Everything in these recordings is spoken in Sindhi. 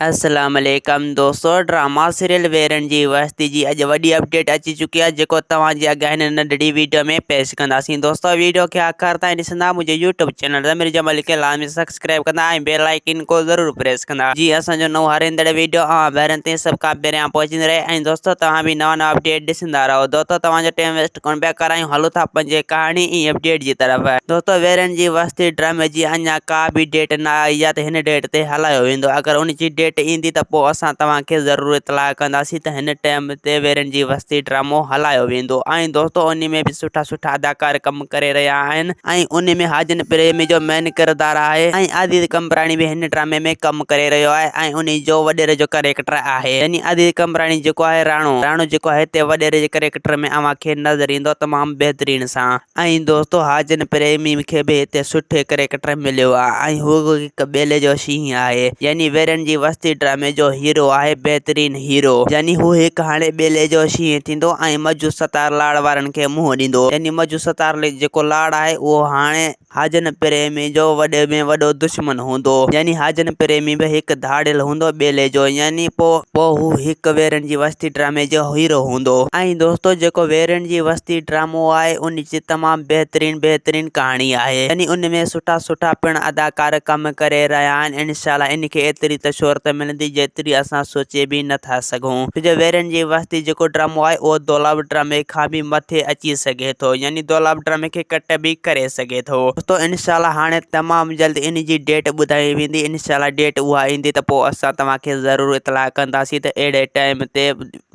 السلام عليڪم دوستو ڊراما سيريل ويرن جي وستي جي اڄ وڏي اپڊيٽ اچي چڪي آهي جيڪو توهان جي اڳيان هن ننڍڙي ويڊيو ۾ پيش ڪنداسين دوستو ويڊيو کي آخر تائين ڏسندا منهنجي يوٽيوب چينل ضمير جمالي کي لازمي سبسڪرائب ڪندا ۽ بيل آئيڪن کو ضرور پريس ڪندا جي اسان جو نئون هر ايندڙ ويڊيو اوهان ڀائرن تائين سڀ کان پهريان پهچندي رهي ۽ دوستو توهان به نوان نوان اپڊيٽ ڏسندا رهو دوستو توهان جو ٽائيم ويسٽ ڪونه پيا ڪرايون هلو ٿا پنهنجي ڪهاڻي ۽ اپڊيٽ جي طرف. دوستو ويرن جي وستي ڊرامي جي اڃا ڪا به ڊيٽ نه آئي آ ته هن ڊيٽ تي هلايو ويندو اگر ان جي ڊيٽ ايندي ته پو اسان توهان کي ضرور اطلاع ڪنداسين ته هن ٽيم تي ويرن جي وستي ڊرامو هلايو ويندو ۽ دوستو انهي ۾ به سٺا سٺا اداڪار ڪم ڪري رهيا آهن ۽ انهي ۾ حاجن پريمي جو مين ڪردار آهي ۽ عزيز قمبراڻي به هن ڊرامي ۾ ڪم ڪري رهيو آهي ۽ انهي جو وڏيري جو ڪريڪٽر آهي يعني عزيز قمبراڻي جيڪو آهي راڻو راڻو جيڪو آهي هتي وڏيري جي ڪريڪٽر ۾ اوهان کي نظر ايندو تمام بهترين سان ۽ دوستو حاجن پريمي کي به هتي سٺي ڪريڪٽر مليو آهي ۽ هو هڪ ٻيلي جو شينهن آهي يعني ويرن جي وستي ڊرامي جو هيرو آهي بهترين هيرو يعني هو هڪ هاڻي ٻيلي جو شينهن ٿيندو ۽ مجو ستار لاڙ وارن کي منهن ڏيندو يعني مجو ستار جيڪو لاڙ آهي اهو هاڻي حاجن پريمي جو وڏي ۾ وڏو دشمن هوندو. يعني حاجن پريمي به هڪ ڌاڙيل هوندو ٻيلي جو يعني پو پو هو هڪ ويرن جي وستي ڊرامي جو هيرو هوندو. ۽ دوستو جيڪو ويرن جي وستي ڊرامو آهي ان جي تمام بهترين بهترين ڪهاڻي آهي يعني ان ۾ سٺا سٺا پڻ اداڪار ڪم ڪري رهيا آهن انشاء الله ان کي ايتري ته شهرت ملندي جيتري اسان سوچي به نه ٿا سگهون ڇو جو ويرن جي وستي جيڪو ڊرامو آهي اهو دولاب ڊرامي کان به مٿي اچي سگهي ٿو يعني دولاب ڊرامي کي ڪٽ به ڪري سگهي ٿو. دوستو انشاء الله هاڻي تمام جلد ان جي ڊيٽ ٻڌائي ويندي انشاء الله ڊيٽ اها ايندي ته پوء اسان توهان کي ضرور اطلاع ڪنداسين ته اهڙي ٽائيم تي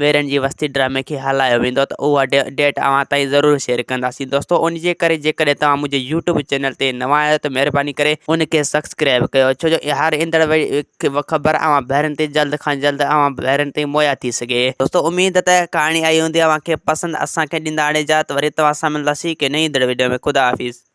ويرن جي وستي ڊرامي کي هلايو ويندو ته اها ڊيٽ اوهان تائين ضرور شيئر ڪنداسين دوستو ان جي ڪري جيڪڏهن توهان منهنجي يوٽيوب چينل تي نوان آهيو ته مهرباني ڪري ان کي سبسڪرائب ڪيو ڇو جو هر ايندڙ خبر اوهان ڀائرن تي جلد کان جلد اوهان ڀائرن تائين مهيا ٿي سگهي. دوستو اميد ته ڪهاڻي آئي هوندي اوهان کي پسند اسان کي ڏيندا اجازت وري توهان سان ملنداسين ڪنهن نئين ايندڙ وڊيو ۾ خدا حافظ.